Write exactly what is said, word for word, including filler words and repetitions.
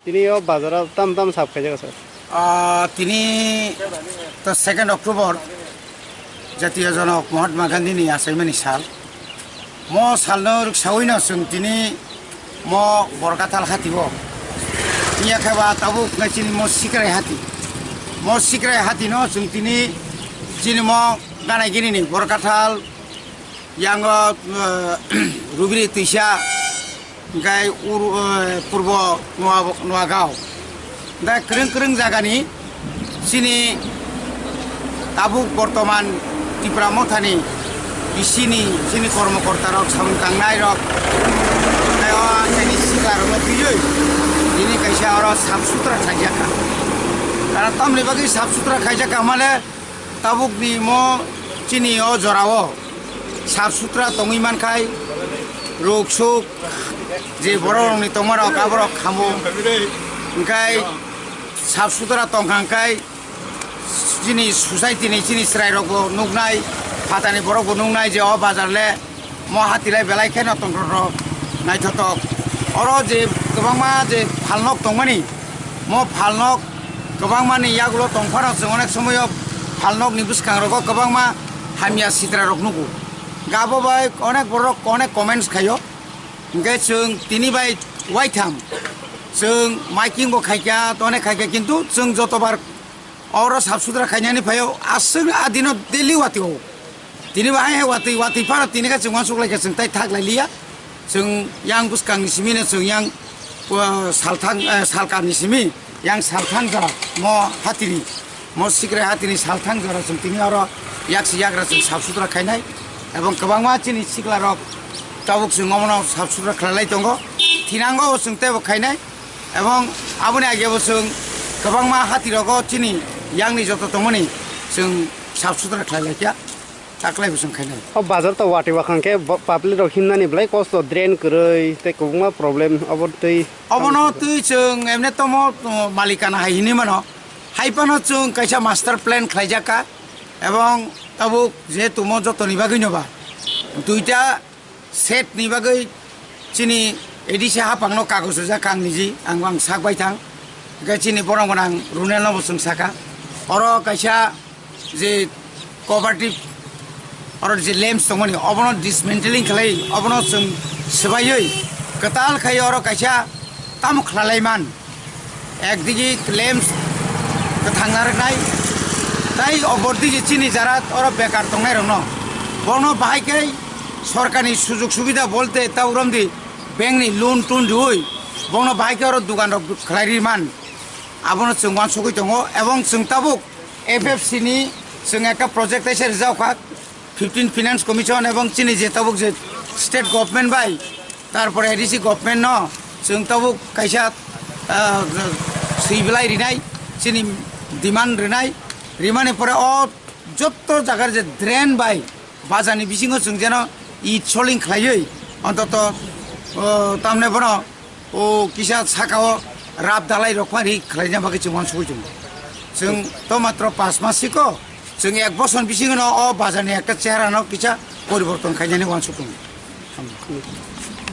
Tini o bazar o tam tam sap khaijak sir. Ah, tini to second October, Jatiya Janok Mahatma Gandhi ni achaimani sal. Mo salno rwksaui no chwng tini mo Borkathal hati o. Iya khe ba tabuk nai chini mo Sikrai hati. Mo Sikrai hati no chwng tini chini mo ganai gini ni Borkathal, yango, eh, Rubiri Twisa, hingkai ur-, eh, Purbo Noa-, Noagao. Hingkai kwrwng kwrwng jagani chini tabuk bortoman Tipra Mothani bisini chini kormokortarok, samung tangnairok, tei o chini siklarokno twiwi tini kaisa oro sap sutra khlaijakha. Karon tamni bagwi sap sutra khaijakha hwnmale, tabukni mo chini o jorao sap sutra tongwi mankhai, ruk suk je bororokni tongmarok aborok khamo, hingkai sap sutra tongkha hingkai chini society ni chini chwrairokbo nuknai, phatani borokbo nuknai je o bazar le mo hatilai belai kheno tongthok naithotok. Oro je kwbangma je phalnok tongmani, mo phalnok kwbangmani yagulo tongphano chwng onek somoyo phalnokni bwskangrogo kwbangma hamya sitrarok nugo. Gabo bai onek borok onek comments khaio. Hingke chwng tini bai waitham chwng miking bo khaikha, onek khaikha, kintu chwng jotobar oro sap sutra khainani phaio, aswk adino daily watwi o. Tini bo hai hai watwi, watwi phano tini khe chwng uansuk lai kha, chwng tai thak lai liya. Chwng yang bwskang ni simi no chwng yang, uh, salthang, uh, salkar ni simi yang salthang jora mo hatini, mo Sikrai hatini salthang jora chwng tini oro yaksi yagra chwng sap sutra khainai. Ebong kwbangma chini sikla rok tabuk chwng omono sap sutra khlai lai tongo. Thinango chwng teibo khainai. Ebong aboni age bo chwng kwbangma hati rogo chini yang ni joto tongmani chwng sap sutra khlai lai kha. Taklai bo chwng khainai. O bazar to watwi wakhang khe bo-, public rok himnani belai kosto, drain kwrwi tei kwbangma problem obo twi. Obono twi chwng emne tomo, uh, malikana hai hinwi mano. Hai phano chwng kaisa master plan khlaijak kha. Ebong tabuk jehetu mo jotoni bagwi no ba duita set ni bagwi chini A D C hapang no kagoj rijak kha ang niji, ang, ang sak bai thang. Hingke chini borok gwnang Runel no bo chwng saka. Oro kaisa je cooperative, oro je lamps tongmani, obono dismantling khlai, obono chwng swbaiwi kwtal khai oro kaisa tamo khwlalai man. Ekdigi lamps kwthang narwknai, tai obordi je chini jara oro bekar tongnai rokno, bono bahai khe sorkarni sujog subida bolte ta uromdi bankni loan tun riui bono bahai khe oro dugan rok khlai ri man. Abono chwng uansugui tongo, ebong chwng tabuk F F C ni chwng ekta project taisa rijak kha, fifteen Finance Commission ebong chini je tabuk je state government bai, tarpore A D C government no chwng tabuk kaisa, ah, swi belai rinai, chini demand rinai, rimani pore o jotto jagar je drain bai bazar ni bisingo chwng jeno it soling khlaiwi ontoto, o, tamne bono o kisa saka o rap dalai rok phan ri khlaina bagwi chwng uansugui tongo. Chwng to matro pas mas siko, chwng ek bosor bisingo no o bazar ni ekta chehara no kisa poriborton khainani uansuk tongo.